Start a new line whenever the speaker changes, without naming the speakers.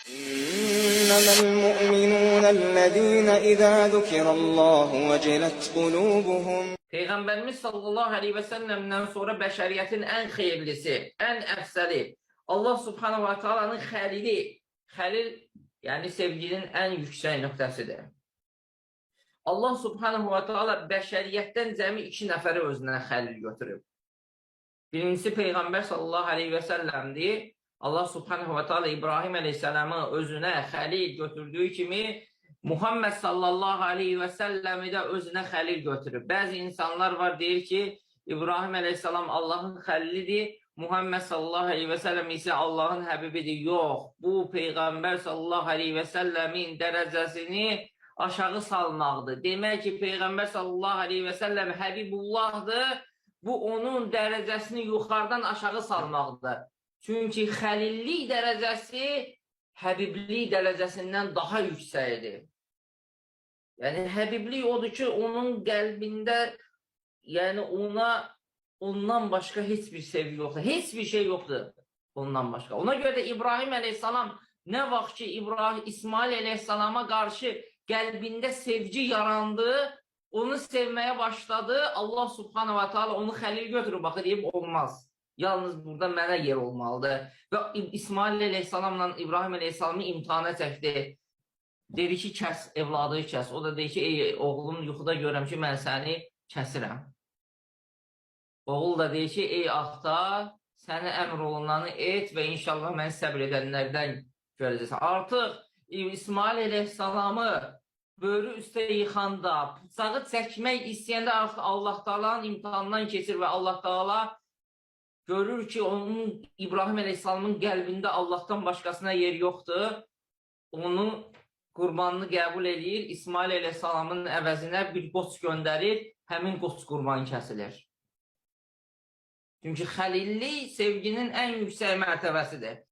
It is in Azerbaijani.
إنما المؤمنون الذين إذا ذكر الله وجلت قلوبهم.
Peyğəmbərimiz sallallahu əleyhi və səlləmdən sonra bəşəriyyətin ən xeyirlisi, ən əfsəli, Allah subhanahu wa ta'alanın xəlili, xəlil yəni sevginin ən yüksək nöqtəsidir. Allah subhanahu wa ta'ala bəşəriyyətdən cəmi iki nəfəri özünə xəlil götürüb. Birincisi Peyğəmbər sallallahu əleyhi və səlləmdir. Allah subhanahu wa ta'ala İbrahim əleyhissalamı özünə xəlil götürdüyü kimi Muhammed sallallahu aleyhi və səlləmi də özünə xəlil götürüb. Bəzi insanlar var, deyir ki, İbrahim əleyhissalam Allahın xəlilidir, Muhammed sallallahu aleyhi və səlləm isə Allahın həbibidir. Yox, bu Peyğəmbər sallallahu aleyhi və səlləmin dərəcəsini aşağı salmaqdır. Demək ki, Peyğəmbər sallallahu aleyhi və səlləm Həbibullahdır, bu onun dərəcəsini yuxarıdan aşağı salmaqdır. Çünki xəlillik dərəcəsi həbiblik dərəcəsindən daha yüksəkdir. Yəni həbiblik odur ki, onun qəlbində, yəni ona ondan başqa heç bir sevgi yoxdur. Heç bir şey yoxdur ondan başqa. Ona görə də İbrahim əleyhissalam nə vaxt ki İbrahim İsmail əleyhissalama qarşı qəlbində sevgi yarandı, onu sevməyə başladı. Allah subhanahu wa taala onu xəlil götürüb baxı deyib olmaz. Yalnız burada mənə yer olmalıdır. Və İsmail əleyhissalamla İbrahim əleyhissalamı imtahana çəkdi. Dedi ki, kəs, evladı kəs. O da dedi ki, ey oğlum, yuxuda görürəm ki, mən səni kəsirəm. Oğul da deyir ki, ey ata, sənə əmr olunanı et və inşallah məni səbr edənlərdən görəcəksən. Artıq İsmail əleyhissalamı böyrü üstə yıxanda, bıçağı çəkmək istəyəndə artıq Allah Taala'nın imtahanından keçir və Allah Taala görür ki, onun İbrahim əleyhissalamın qəlbində Allahdan başqasına yer yoxdur. Onu qurbanını qəbul eləyir. İsmail əleyhissalamın əvəzinə bir qoç göndərir. Həmin qoç qurban kəsilir. Çünki xəlillik sevginin ən yüksək mərtəbəsidir.